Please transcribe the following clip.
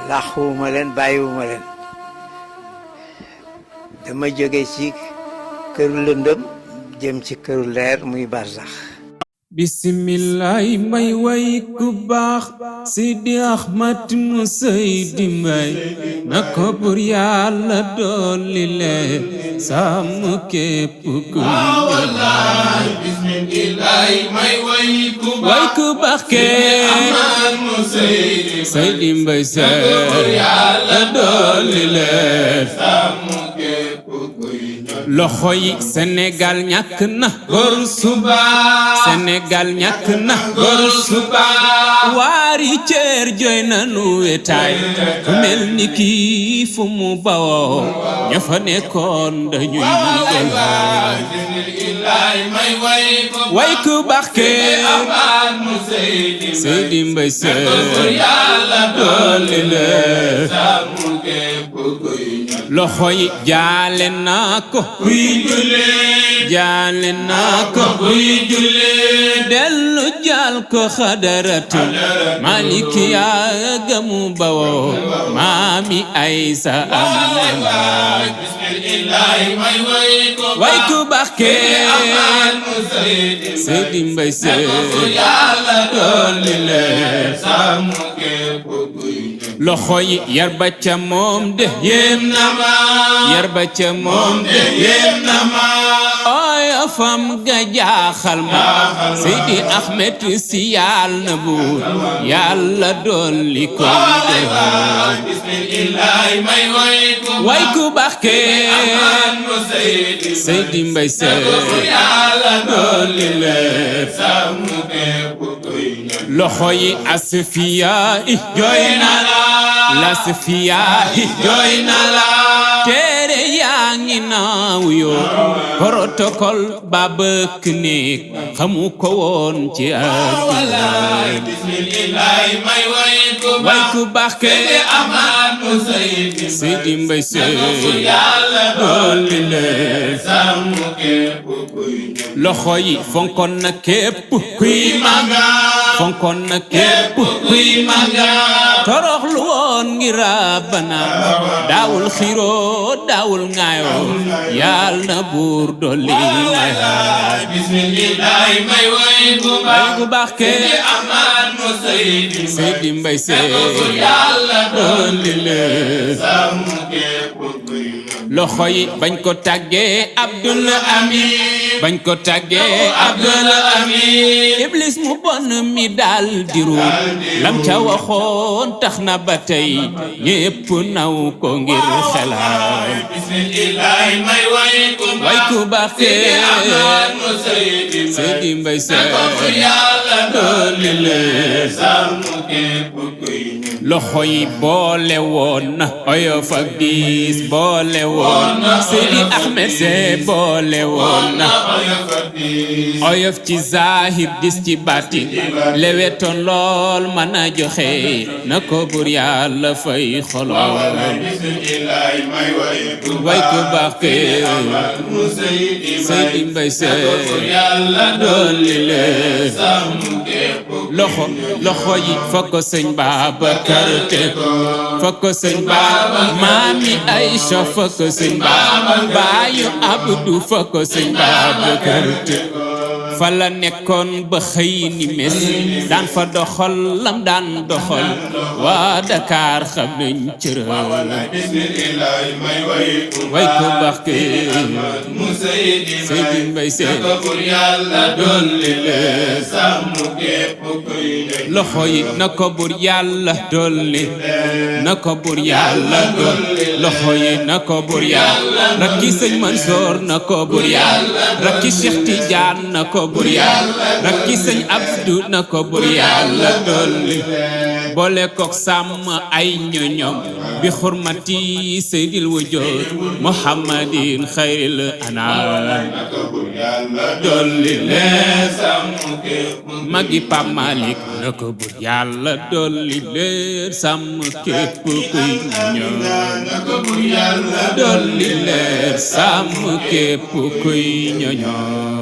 laxuwuma leen bàyyiwuma leen dama jóge ci këru lëndëm jëm ci këru leer muy barsax. bisimilaay may way ku baax Sidi Ahmad mu Seydi Mbay na ko bur Yàlla dolli leen sàmm képp ku wallaay bisimilaay may way ku baax Sidi Ahmad mu Seydi Mbay na ko bur Yàlla dolli leen sàmm képp ku loxo yi Sénégal ñàkk na góor suba Sénégal ñàkk na góor suba waari cër jooy na nu wetaay ku mel ni kii fu mu bawoo ña fa nekkoon dañuy gëlaay way ku baax kee Seydi Mbay Yàlla dolli leen loxo yi jaale naa ko kuy jullee jaale naa ko kuy jullee dellu jaal ko xadaratul malikiya gamu bawoo maami Aysa am way ku baax kee Seydi Mbay Yàlla dolli leen loxo yi yar ba ca moom de yéem na ma yar ba ca moom de yéem na ma ooy fam ga jaaxal ma Seydi Ahmed Si Yàlla na buur Yàlla dolli ko way ku baax kee Seydi Mbay Yàlla dolli leen loxo yi Asfiya jooy na la Asfiya jooy na la téere yaa ngi naaw yoo protocole ba bëkk néeg xamu ko woon ci àddina way ku baax kee Ahmad mu Seydi Mbay Yàlla dolli leen loxo yi fonkoon na képp kuy maga fonkoon na képp kuy maga toroxlu woon ngir Rabbana daawul xiroo daawul ŋaayoo Yàlla na buur dolli may way ku baax kee Ahmad mu Seydi Mbay Yàlla dolli leen loxo yi bañ ko tàggee Abdul Amin bañ ko tàggee Abdul Amin Iblis mu bon mi daal diru lam ca waxoon tax na ba tey ñépp naw ko ngir xelaat way ku baax kee Seydi Mbay Yàlla dolli leen loxo yi boole woon na oyof ak diis boole woon Seydi Ahmed see boole woon na oyof ci zahir dis ci baatin lewetoon lool mën a joxe na ko bur Yàlla fay xoloo way ku baax kee Seydi Mbay Yàlla dolli leen loxo yi fa ko sëñ Babacar te fa ko sëñ Baba maami Aysa fa ko sëñ Baba baayu Abdu fa ko sëñ Babacar te fa la nekkoon ba xëy ni mes daan fa doxal lam daan doxal waa Dakar xam nañ cëral way ko baax kee Seydi Mbay Yàlla dolli leen loxo yi na ko bur Yàlla dolli na ko bur Yàlla dolli loxo yi na ko bur Yàlla rakki sëñ Mansoor na ko bur Yàlla rakki Cheikh Tidiane na ko bur Yàlla rakki sëñ Abdu na ko bur Yàlla dolli boole kook sàmm ay ñoñom bi xurmati Seydil Wujuud Muhammadin xayril anaam dolli leen magi Pape Malick na ko bur Yàlla dolli leen sàmm képp kuy ñoom dolli leen sàmm képp kuy ñoñom